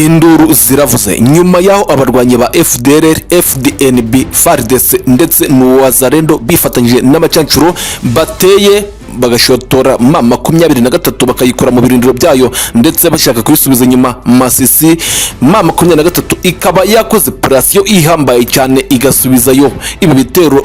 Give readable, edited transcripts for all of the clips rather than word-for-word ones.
Induru ziravuze nyuma y'aho abarwanyi ba FDLR, FDNB, FARDC ndetse n'Uwazalendo bifatanyije n'abacancuro bateye, bagashotora M23, bakayikora mu birindiro byayo, ndetse bashaka kuyisubiza inyuma Masisi. M23 ikaba yakoze operasiyo ihambaye cyane, igasubizayo ibi bitero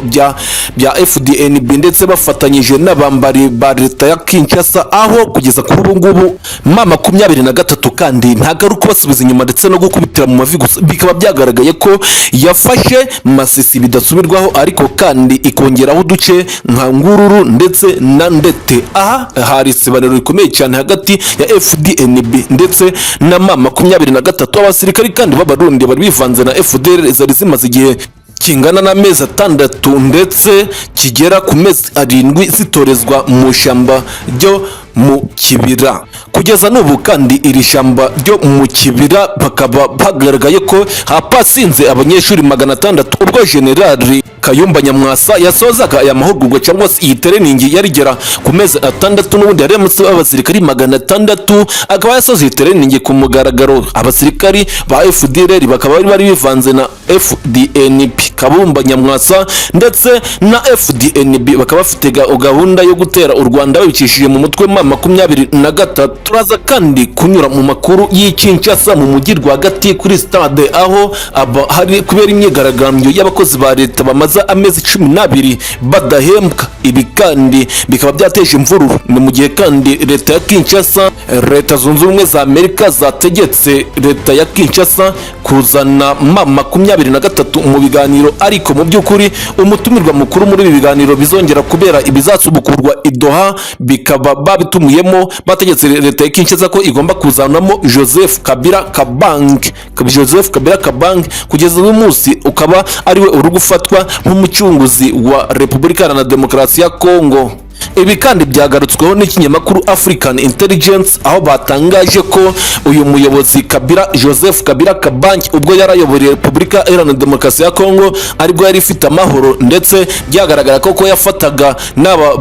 bya FDNB, ndetse bafatanyije n'abambari ba leta ya Kinshasa, aho kugeza kuri ubu ngubu M23 kandi ntabwo ari ukubasubiza inyuma ndetse no gukubitira mu mavi gusa. Bikaba byagaragaye ko yafashe Masisi bidasubirwaho, ariko kandi ikongeraho uduce nka Ngururu ndetse na Ndete. Aha hari isibaniro rikomeye cyane hagati ya FDNB ndetse na M23. Abasirikari kandi b'Abarundi bari bivanze na FDLR zari zimaze igihe kingana n'amezi 6 ndetse kigera ku mezi 7 zitorezwa mu ishyamba ryo mu Kibira. Kugeza n'ubu kandi iri shyamba ryo mu Kibira bakaba bagaragaye ko hapasinze abanyeshuri 600. Ubwo Generali Kayumba Nyamwasa yasozaga aya mahugurwa cyangwa se iyi training yarigera ku mezi 6, n'ubundi yari yamaze abasirikari 600, akaba yasoza iyi training ku mugaragaro. Abasirikari ba FDLR bakaba bari bivanze na FDNB, Kabumba Nyamwasa ndetse na FDNB bakaba bafite gahunda yo gutera u Rwanda babicishije mu mutwe M23. Turaza kandi kunyura mu makuru y'i Kinshasa, mu mujyi rwagati kuri stade, aho aba hari kubera imyigaragambyo y'abakozi ba leta bamaze amezi 12 badahembwa. Ibi kandi bikaba byateje imvururu. Ni mu gihe kandi leta ya Kinshasa, Leta Zunze Ubumwe za Amerika zategetse leta ya Kinshasa kuzana M23 mu biganiro, ariko mu by'ukuri umutumirwa mukuru muri ibi biganiro bizongera kubera ibizasubukurwa i Doha, bikaba babitumuyemo, bategetse leta ya Kinshasa ko igomba kuzanamo Joseph Kabila Kabange. Joseph Kabila Kabange kugeza uyu munsi ukaba ariwe uri gufatwa nk'umucunguzi wa Repubulika Iharanira Demokarasi ya Kongo. Ibi kandi byagarutsweho n'ikinyamakuru African Intelligence, aho batangaje ko uyu muyobozi Kabila, Joseph Kabila Kabange, ubwo yarayoboreye Repubulika Iharanira Demokarasi ya Kongo aribwo yari ifite amahoro, ndetse byagaragara ko yafataga n'aba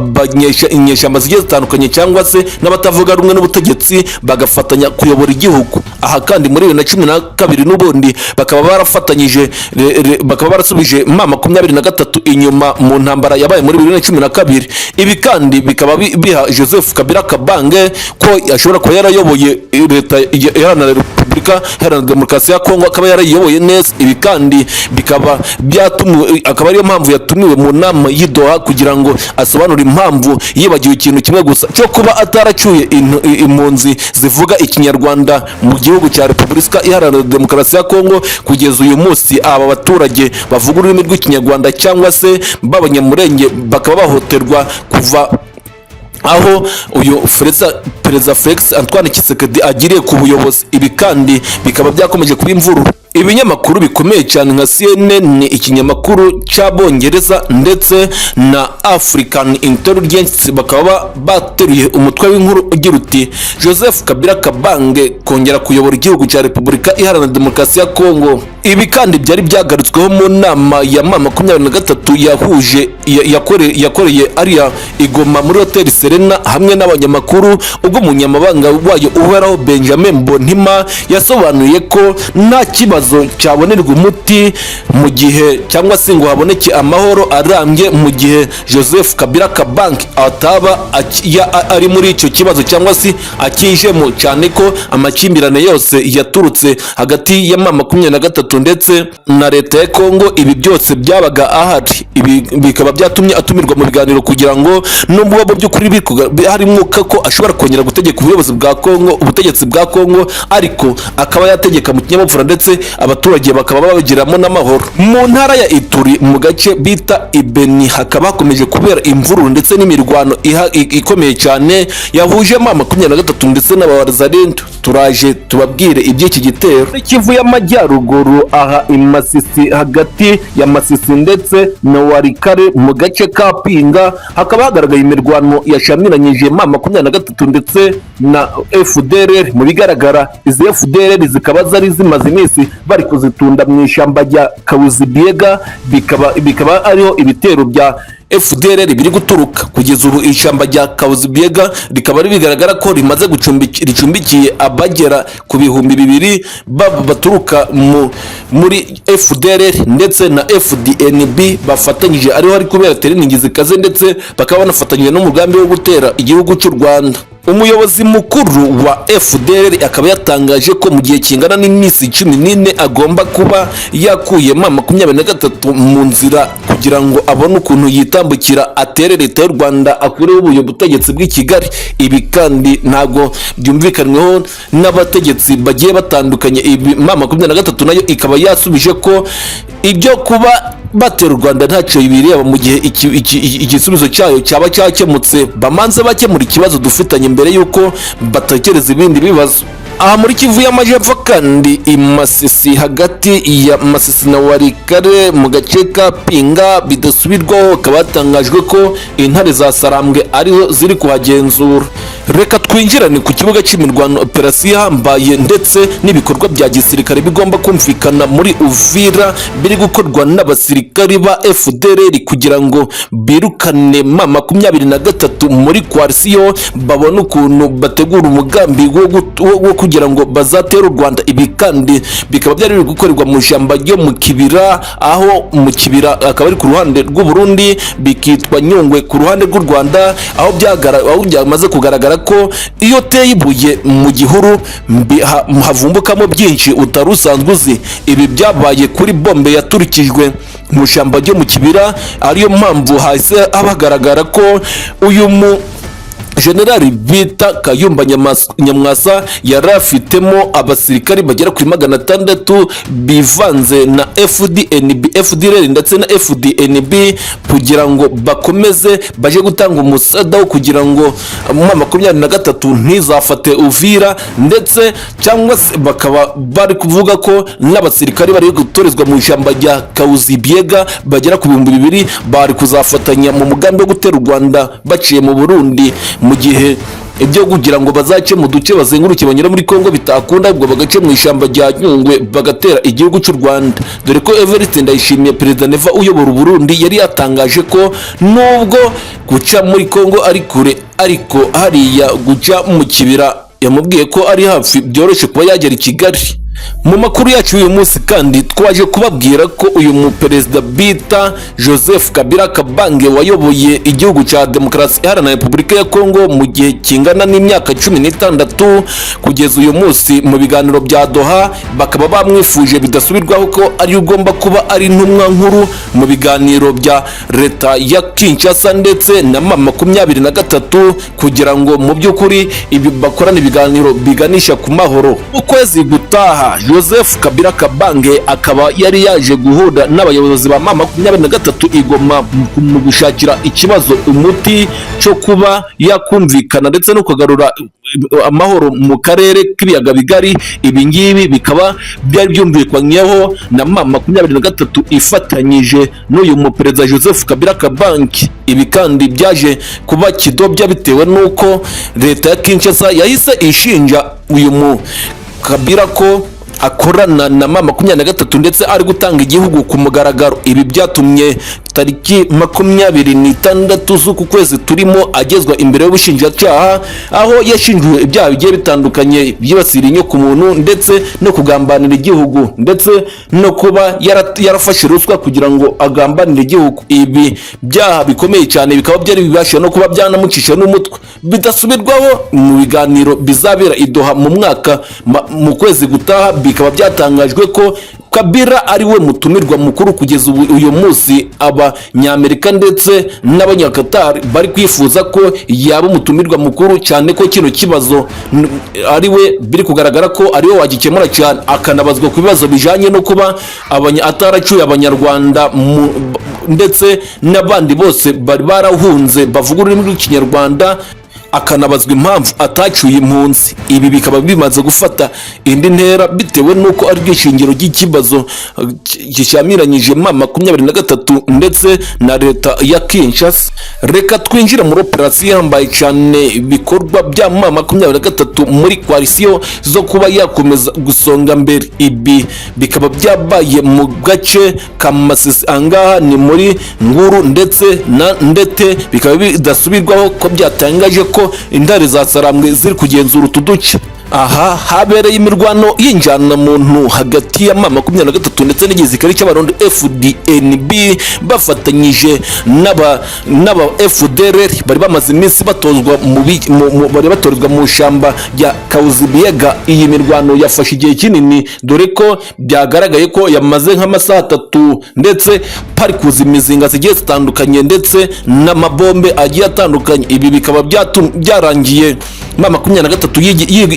inyeshyamba zigiye zitandukanye cyangwa se n'abatavuga rumwe n'ubutegetsi, bagafatanya kuyobora igihugu. Aha kandi muri 2012 n'ubundi bakaba barafatanyije, bakaba barasubije M23 inyuma mu ntambara yabaye muri 2012. Ibi kandi bikaba biha Joseph Kabila Kabange ko ashobora kuba yarayoboye leta iharanira Repubulika Iharanira Demokarasi ya Kongo, akaba yarayiyoboye neza. Ibi kandi bikaba byatumiwe, akaba ariyo mpamvu yatumiwe mu nama y'i Doha kugira ngo asobanure impamvu yibagiwe ikintu kimwe gusa cyo kuba ataracyuye impunzi zivuga Ikinyarwanda mu gihugu cya Repubulika Iharanira Demokarasi ya Kongo. Kugeza uyu munsi aba baturage bavuga ururimi rw'Ikinyarwanda cyangwa se b'Abanyamurenge bakaba bahoterwa kuva aho uyu Perezida Felix Antoine Tshisekedi agiriye ku buyobozi. Ibi kandi bikaba byakomeje kuba imvururu. Ibinyamakuru bikomeye cyane nka CNN, ikinyamakuru cy'Abongereza, ndetse na African Intelligence bakaba bateruye umutwe w'inkuru ugira uti: "Joseph Kabila Kabange kongera kuyobora igihugu cya Repubulika Iharanira Demokarasi ya Kongo." Ibi kandi byari byagarutsweho mu nama ya M23 yahuje yakoreye ariya i Goma muri Hoteli Serena hamwe n'abanyamakuru, ubwo umunyamabanga wayo uhoraho Benjamin Mbonimpa yasobanuye ko nta kibazo cyabonerwa umuti mu gihe cyangwa se ngo haboneke amahoro arambye mu gihe Joseph Kabila Kabange ataba ari muri icyo kibazo cyangwa se akijemo, cyane ko amakimbirane yose yaturutse hagati ya M23 ndetse na leta ya Kongo, ibi byose byabaga ahari. Ibi bikaba byatumye atumirwa mu biganiro kugira ngo nubwo mu by'ukuri hari umwuka ko ashobora kongera gutegeka ubuyobozi bwa Kongo, ubutegetsi bwa Kongo, ariko akaba yategeka mu kinyabupfura, ndetse abaturage bakaba babigiramo n'amahoro. Mu ntara ya Ituri, mu gace bita Ibeni, hakaba hakomeje kubera imvururu ndetse n'imirwano ikomeye cyane yahuje M23 ndetse n'Abawazalendo. Turaje tubabwire iby'iki gitero. Kivu y'Amajyaruguru, aha i Masisi, hagati ya Masisi ndetse na Walikale, mu gace ka Pinga, hakaba hagaragaye imirwano yashamiranyije M23 ndetse na FDLR. Mu bigaragara izi FDLR zikaba zari zimaze iminsi bari kuzitunda mu ishyamba rya Kahuzi-Biega, bikaba ariho ibitero bya FDLR biri guturuka. Kugeza ubu ishyamba rya Kahuzi-Biega rikaba bigaragara ko rimaze ricumbikiye abagera ku 2000 baturuka muri FDLR ndetse na FDNB bafatanyije, ariho hari kubera training zikaze, ndetse bakaba banafatanyije n'umugambi wo gutera igihugu cy'u Rwanda. Umuyobozi mukuru wa FDLR akaba yatangaje ko mu gihe kingana n'iminsi 14 agomba kuba yakuyemo 23 mu nzira, kugira ngo abone ukuntu yitambukira atere leta y'u Rwanda, akureho ubutegetsi bw'i Kigali. Ibi kandi ntabwo byumvikanyweho n'abategetsi bagiye batandukanye. Ibi M23 nayo ikaba yasubije ko ibyo kuba batera u Rwanda ntacyo bireba, mu gihe igisubizo cyayo cyaba cyakemutse, bamanze bakemura ikibazo dufitanye mbere y'uko batekereza ibindi bibazo. Aha muri Kivu y'Amajyepfo kandi, i Masisi, hagati ya Masisi na Walikale mu gace ka Pinga, bidasubirwaho hakaba hatangajwe ko intare za Sarambwe arizo ziri kuhagenzura. Reka twinjirane ku kibuga cy'imirwano, operasiyo ihambaye ndetse n'ibikorwa bya gisirikare bigomba kumvikana muri Uvira, biri gukorwa n'abasirikari ba FDLR kugira ngo birukane M23 muri coalition, babone ukuntu bategura umugambi wo kugira ngo bazatere u Rwanda. Ibi kandi bikaba byari biri gukorerwa mu ishyamba ryo mu Kibira, aho mu Kibira akaba ari ku ruhande rw'u Burundi, bikitwa Nyungwe ku ruhande rw'u Rwanda, aho byamaze kugaragara ko iyo uteye ibuye mu gihuru havumbukamo byinshi utari usanzwe uzi. Ibi byabaye kuri bombe yaturikijwe mu ishyamba ryo mu Kibira, ariyo mpamvu hahise hagaragara ko uyu mu generali bita Kayumba Nyamwasa yari afitemo abasirikari bagera kuri 600 bivanze na FDNB, FDLR ndetse na FDNB, kugira ngo bakomeze baje gutanga umusada wo kugira ngo M23 ntizafate Uvira, ndetse cyangwa se bakaba bari kuvuga ko n'abasirikari bari gutorezwa mu ishyamba rya Kahuzi-Biega bagera ku 2000 bari kuzafatanya mu mugambi wo gutera u Rwanda baciye mu Burundi, mu gihe ibyo kugira ngo bazace mu duce bazenguruke banyura muri Kongo bitakunda, ubwo bagace mu ishyamba rya Nyungwe bagatera igihugu cy'u Rwanda, dore ko Evariste Ndayishimiye, Perezida Neva uyobora Uburundi, yari yatangaje ko nubwo guca muri Kongo ari kure, ariko hariya guca mu Kibira yamubwiye ko ari hafi, byoroshye kuba yagera i Kigali. Mu makuru yacu y'uyu munsi kandi twaje kubabwira ko uyu muperezida bita Joseph Kabila Kabange, wayoboye igihugu cya Demokarasi Iharanira Repubulika ya Kongo mu gihe kingana n'imyaka 16, kugeza uyu munsi mu biganiro bya Doha bakaba bamwifuje bidasubirwaho ko ari ugomba kuba ari intumwa nkuru mu biganiro bya leta ya Kinshasa ndetse na M23, kugira ngo mu by'ukuri ibi bakorane ibiganiro biganisha ku mahoro. Mu kwezi gutaha Joseph Kabila Kabange akaba yari yaje guhura n'abayobozi ba M23 i Goma mu gushakira ikibazo umuti cyo kuba yakumvikana ndetse no kugarura amahoro mu karere k'ibiyaga bigari. Ibi ngibi bikaba byari byumvikanyeho na M23 ifatanyije n'uyu muperezida Joseph Kabila Kabange. Ibi kandi byaje kuba kidobya bitewe n'uko leta ya Kinshasa yahise ishinja uyu mu Kabila ko akorana na M23 ndetse ari gutanga igihugu ku mugaragaro. Ibi byatumye tariki 26 z'uku kwezi turimo agezwa imbere y'ubushinjacyaha, aho yashinjwe ibyaha bigiye bitandukanye byibasira inyokomuntu ndetse no kugambanira igihugu, ndetse no kuba yarafashe ruswa kugira ngo agambanire igihugu. Ibi byaha bikomeye cyane bikaba byari bibasha no kuba byanamucisha n'umutwe. Bidasubirwaho, mu biganiro bizabera i Doha mu mwaka mu kwezi gutaha, bikaba byatangajwe ko Kabila ari we mutumirwa mukuru. Kugeza ubu uyu munsi Abanyamerika ndetse n'Abanyakatari bari kwifuza ko yaba umutumirwa mukuru, cyane ko kino kibazo ari we biri kugaragara ko ari we wagikemura cyane, akanabazwa ku bibazo bijanye no kuba ataracyuye Abanyarwanda ndetse n'abandi bose bari barahunze bavuga ururimi rw'Ikinyarwanda. Akanabazwa impamvu atacyuye impunzi. Ibi bikaba bimaze gufata indi ntera bitewe n'uko ari ryo shingiro ry'ikibazo gishyamiranyije M23 ndetse na leta ya Kinshasa. Reka twinjire muri operasiyo ihambaye cyane, ibikorwa bya M23 muri coalition zo kuba yakomeza gusonga mbere. Ibi bikaba byabaye mu gace ka Masisi, angaha ni muri Nguru ndetse na Ndete. Bikaba bidasubirwaho ko byatangaje ko intare za Sarambwe ziri kugenzura utu duce. Aha habereye imirwano y'injyanamuntu hagati ya M23 ndetse n'igisirikare cy'Abarundi FDNB, bafatanyije n'aba FDLR bari bamaze iminsi batozwa mu bi- mu- mu- bari batorezwa mu ishyamba rya Kahuzi-Biega. Iyi mirwano yafashe igihe kinini, dore ko byagaragaye ko yamaze nk'amasaha 3, ndetse parikuza imizinga zigiye zitandukanye ndetse n'amabombe agiye atandukanye. Ibi bikaba byarangiye M23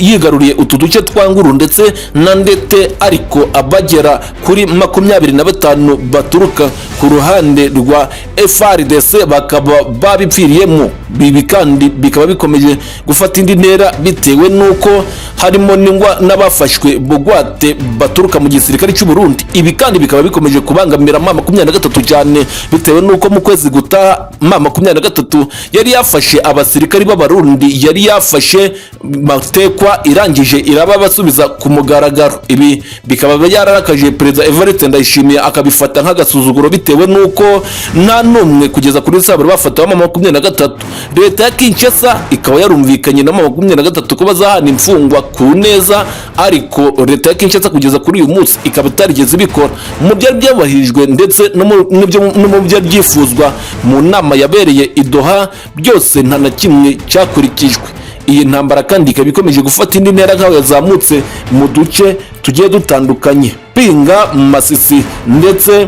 yigaruriye utu duce twa Nguru ndetse na Ndete, ariko abagera kuri 25 baturuka ku ruhande rwa FARDC bakaba babipfiriyemo. Ibi kandi bikaba bikomeje gufata indi ntera bitewe n'uko harimo n'ingwa n'abafashwe bugwate baturuka mu gisirikare cy'u Burundi. Ibi kandi bikaba bikomeje kubangamira M23 cyane, bitewe n'uko mu kwezi gutaha M23 yari yafashe abasirikari b'Abarundi, yari yafashe matekwa, irangije irababasubiza ku mugaragaro. Ibi bikaba byararakaje Perezida Evariste Ndayishimiye, akabifata nk'agasuzuguro, bitewe n'uko nta n'umwe kugeza kuri saa bari bafata wa M23. Leta ya Kinshasa ikaba yarumvikanye na M23 ko bazahana imfungwa ku neza, ariko leta ya Kinshasa kugeza kuri uyu munsi ikaba itarigeze ibikora. Mu byari byubahirijwe ndetse no mu byari byifuzwa mu nama yabereye i Doha, byose nta na kimwe cyakurikijwe. Iyi ntambara kandi ikaba ikomeje gufata indi ntera nk'aho yazamutse mu duce tugiye dutandukanye, Pinga, Masisi ndetse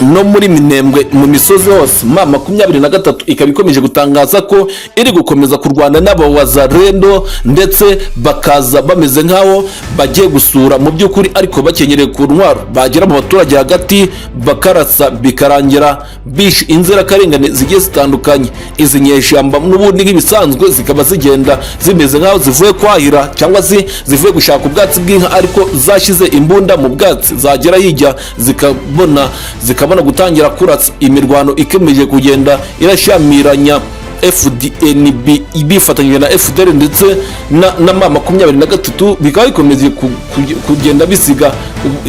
no muri Minembwe, mu misozi hose. M23 ikaba ikomeje gutangaza ko iri gukomeza kurwana n'abawazarendo, ndetse bakaza bameze nk'aho bagiye gusura mu by'ukuri, ariko bakenyereye ku ntwaro, bagera mu baturage hagati bakarasa, bikarangira bishe inzirakarengane zigiye zitandukanye. Izi nyeshyamba n'ubundi nk'ibisanzwe zikaba zigenda zimeze nk'aho zivuye kwahira cyangwa se zivuye gushaka ubwatsi bw'inka, ariko zashyize imbunda mu bwatsi, zagera hirya zikabona gutangira kurasa. Imirwano ikomeje kugenda irashyamiranya FDNB bifatanyije na FDL ndetse na M23, bikaba bikomeje kugenda bisiga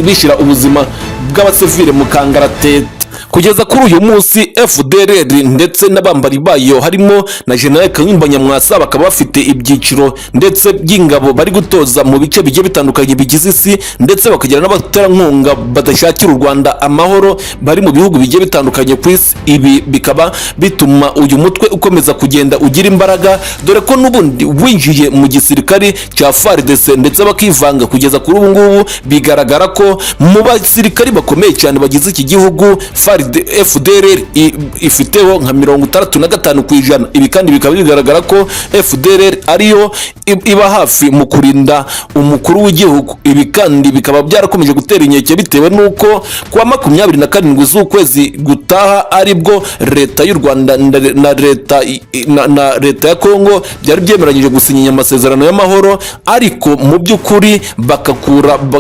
bishyira ubuzima bw'abasivile mu kangaratete. Kugeza kuri uyu munsi, FDLR ndetse n'abambari bayo, harimo na General Kayumba Nyamwasa, bakaba bafite ibyiciro ndetse by'ingabo bari gutoza mu bice bigiye bitandukanye bigize isi, ndetse bakagira n'abaterankunga badashakira u Rwanda amahoro bari mu bihugu bigiye bitandukanye ku isi. Ibi bikaba bituma uyu mutwe ukomeza kugenda ugira imbaraga, dore ko n'ubundi winjiye mu gisirikare cya FARDC ndetse bakivanga. Kugeza kuri ubu ngubu bigaragara ko mu basirikari bakomeye cyane bagize iki gihugu, FDLR ifiteho nka 65%. Ibi kandi bikaba bigaragara ko FDLR ariyo iba hafi mu kurinda umukuru w'igihugu. Ibi kandi bikaba byarakomeje gutera inkeke, bitewe n'uko kuwa 27 z'ukwezi gutaha aribwo leta y'u Rwanda na leta ya Kongo byari byemeranyije gusinya amasezerano y'amahoro, ariko mu by'ukuri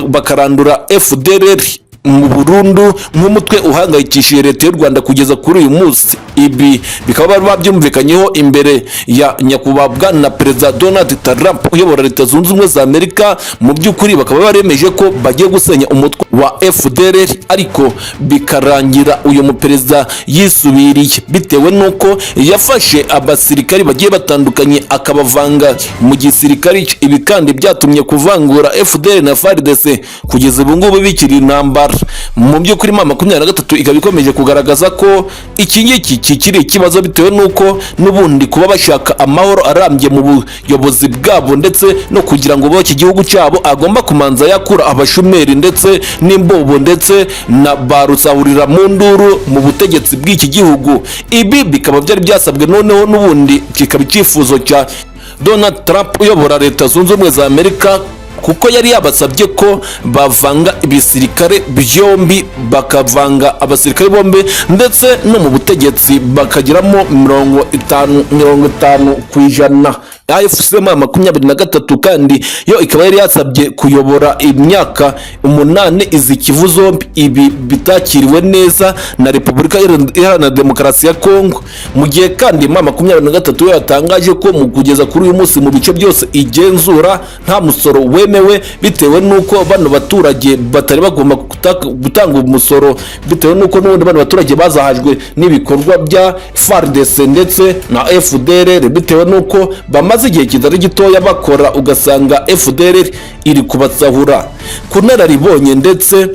bakarandura FDLR mu burundu nk'umutwe uhangayikishije leta y'u Rwanda kugeza kuri uyu munsi. Ibi bikaba bari babyumvikanyeho imbere ya nyakubahwa Bwana Perezida Donald Trump uyobora Leta Zunze Ubumwe za Amerika. Mu by'ukuri bakaba baremeje ko bagiye gusenya umutwe wa FDLR, ariko bikarangira uyu muperezida yisubiriye, bitewe n'uko yafashe abasirikari bagiye batandukanye akabavanga mu gisirikari cye. Ibi kandi byatumye kuvangura FDLR na FARDC kugeza ubu ngubu bikiri intambara. Mu by'ukuri M23 ikaba ikomeje kugaragaza ko iki ngiki kikiri ikibazo, bitewe n'uko n'ubundi kuba bashaka amahoro arambye mu buyobozi bwabo ndetse no kugira ngo bubake igihugu cyabo, agomba kumanza yakura abashumeri ndetse n'imbobo ndetse na ba rusahurira mu nduru mu butegetsi bw'iki gihugu. Ibi bikaba byari byasabwe, noneho n'ubundi kikaba icyifuzo cya Donald Trump uyobora Leta Zunze Ubumwe za Amerika. Kuko yari yabasabye ko bavanga ibisirikare byombi, bakavanga abasirikare bombi, ndetse no mu butegetsi bakagiramo 50 50%. AFC M23 kandi yo ikaba yari yasabye kuyobora imyaka 8 izi Kivu zombi. Ibi bitakiriwe neza na Repubulika Iharanira Demokarasi ya Kongo. Mu gihe kandi M23 yo yatangaje ko mu kugeza kuri uyu munsi mu bice byose igenzura nta musoro wemewe, bitewe n'uko bano baturage batari bagomba gutanga umusoro, bitewe n'uko n'ubundi bano baturage bazahajwe n'ibikorwa bya FARDC ndetse na FDLR, bitewe n'uko bamaze igihe kitari gitoya bakora, ugasanga FDLR iri kubasahura. Ku nararibonye ndetse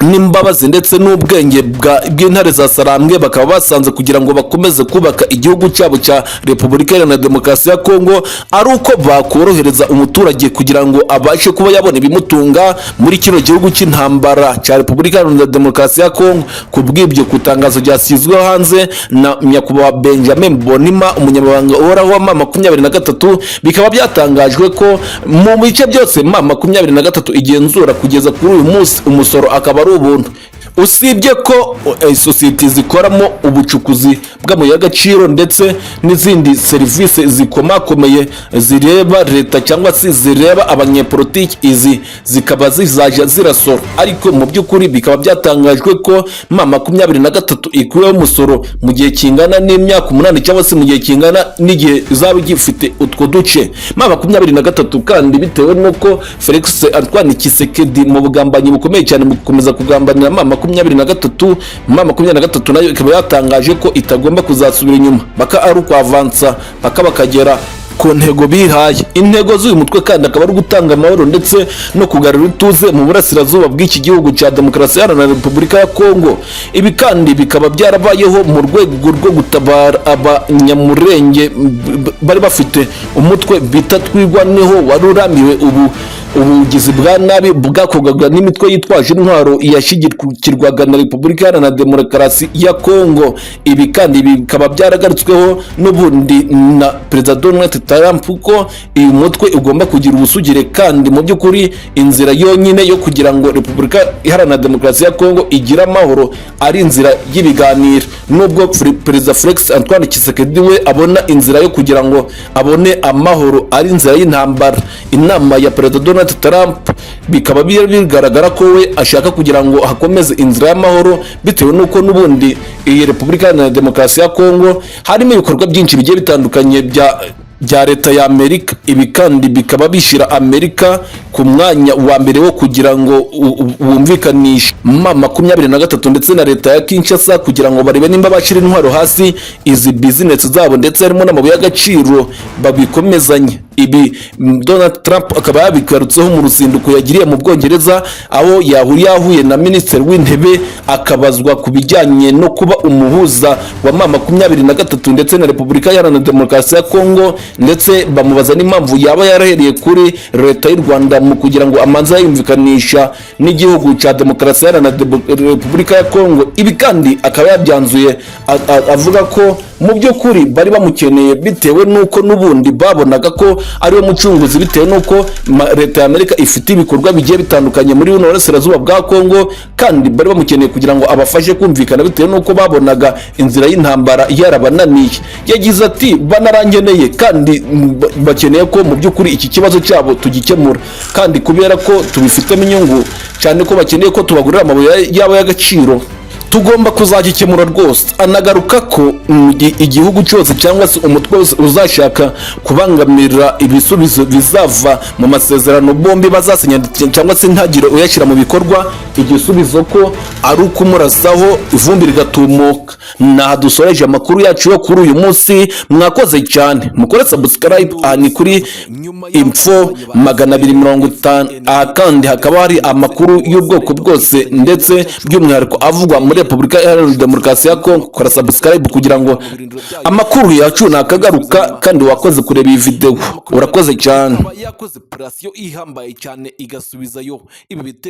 n'imbabazi ndetse n'ubwenge bw'intare za Sarambwe, bakaba basanze kugira ngo bakomeze kubaka igihugu cyabo cya Repubulika Iharanira Demokarasi ya Kongo ari uko bakorohereza umuturage kugira ngo abashe kuba yabona ibimutunga muri kino gihugu cy'intambara cya Repubulika Iharanira Demokarasi ya Kongo. Ku bw'ibyo, ku itangazo ryashyizwe hanze na nyakubahwa Benjamin Bonima, umunyamabanga uhoraho wa M23, bikaba byatangajwe ko mu bice byose M23 igenzura kugeza kuri uyu munsi umusoro akaba ari ubuntu, usibye ko sosiyete zikoramo ubucukuzi bw'amabuye y'agaciro ndetse n'izindi serivisi zikomakomeye zireba leta cyangwa se zireba abanyepolitiki, izi zikaba zizajya zirasora. Ariko mu by'ukuri bikaba byatangajwe ko M23 ikuweho umusoro mu gihe kingana n'imyaka 8, cyangwa se mu gihe kingana n'igihe izaba igifite utwo duce. M23 kandi, bitewe n'uko Felix Antoine Tshisekedi mu bugambanyi bukomeye cyane mu gukomeza kugambanira M23, M23 nayo ikaba yatangaje ko itagomba kuzasubira inyuma, baka ari ukwavansa paka bakagera ku ntego bihaye. Intego z'uyu mutwe kandi akaba ari ugutanga amahoro ndetse no kugarura ituze mu burasirazuba bw'iki gihugu cya Demokarasi Iharanira Repubulika ya Kongo. Ibi kandi bikaba byarabayeho mu rwego rwo gutabara Abanyamurenge bari bafite umutwe bita Twirwaneho, wari uramiwe ubu ubugizi bwa nabi bwakorwaga n'imitwe yitwaje intwaro yashyigikirwaga na Repubulika Iharanira Demokarasi ya Kongo. Ibi kandi bikaba byaragarutsweho n'ubundi na Perezida Donald Trump ko uyu mutwe ugomba kugira ubusugire, kandi mu by'ukuri inzira yonyine yo kugira ngo Repubulika Iharanira Demokarasi ya Kongo igire amahoro ari inzira y'ibiganiro, nubwo Perezida Felix Antoine Tshisekedi we abona inzira yo kugira ngo abone amahoro ari inzira y'intambara. Inama ya Perezida Donald Trump bikaba bigaragara ko we ashaka kugira ngo hakomeze inzira y'amahoro, bitewe n'uko n'ubundi iyi Repubulika Iharanira Demokarasi ya Kongo harimo ibikorwa byinshi bigiye bitandukanye bya leta ya Amerika. Ibi kandi bikaba bishyira Amerika ku mwanya wa mbere wo kugira ngo wumvikanishe M23 ndetse na leta ya Kinshasa, kugira ngo barebe nimba bashyira intwaro hasi, izi bizinesi zabo ndetse harimo n'amabuye y'agaciro babikomezanye. Ibi Donald Trump akaba yabigarutseho mu ruzinduko yagiriye mu Bwongereza, aho yahuriye yahuye na Minisitiri w'Intebe, akabazwa ku bijyanye no kuba umuhuza wa M23 ndetse na Repubulika Iharanira Demokarasi ya Kongo, ndetse bamubaza n'impamvu yaba yarahereye kuri leta y'u Rwanda mu kugira ngo amanze yumvikanisha n'igihugu cya Demokarasi Iharanira Repubulika ya Kongo. Ibi kandi akaba yabyanzuye avuga ko mu by'ukuri bari bamukeneye, bitewe n'uko n'ubundi babonaga ko ariwe mucunguzi, bitewe n'uko leta ya Amerika ifite ibikorwa bigiye bitandukanye muri buno burasirazuba bwa Kongo, kandi bari bamukeneye kugira ngo abafashe kumvikana, bitewe n'uko babonaga inzira y'intambara yarabananiye. Yagize ati: "Banarangeneye kandi bakeneye ko mu by'ukuri iki kibazo cyabo tugikemura, kandi kubera ko tubifitemo inyungu cyane, ko bakeneye ko tubagurira amabuye yabo y'agaciro, tugomba kuzagikemura rwose." Anagaruka ko igihugu cyose cyangwa se umutwe wose uzashaka kubangamira ibisubizo bizava mu masezerano bombi bazasinya, cyangwa se ntagire uyashyira mu bikorwa, igisubizo ko ari ukumurasaho ivumbi rigatumuka. Naha dusoreje amakuru yacu yo kuri uyu munsi. Mwakoze cyane, mukore subscribe. Aha ni kuri Info 250. Aha kandi hakaba hari amakuru y'ubwoko bwose, ndetse by'umwihariko avugwa muri Repubulika Iharanira Demokarasi ya Kongo. Kora subscribe kugira ngo amakuru yacu nakagaruka. Kandi wakoze kureba iyi videwo, urakoze cyane. Yakoze operasiyo ihambaye cyane igasubizayo ibi bitero.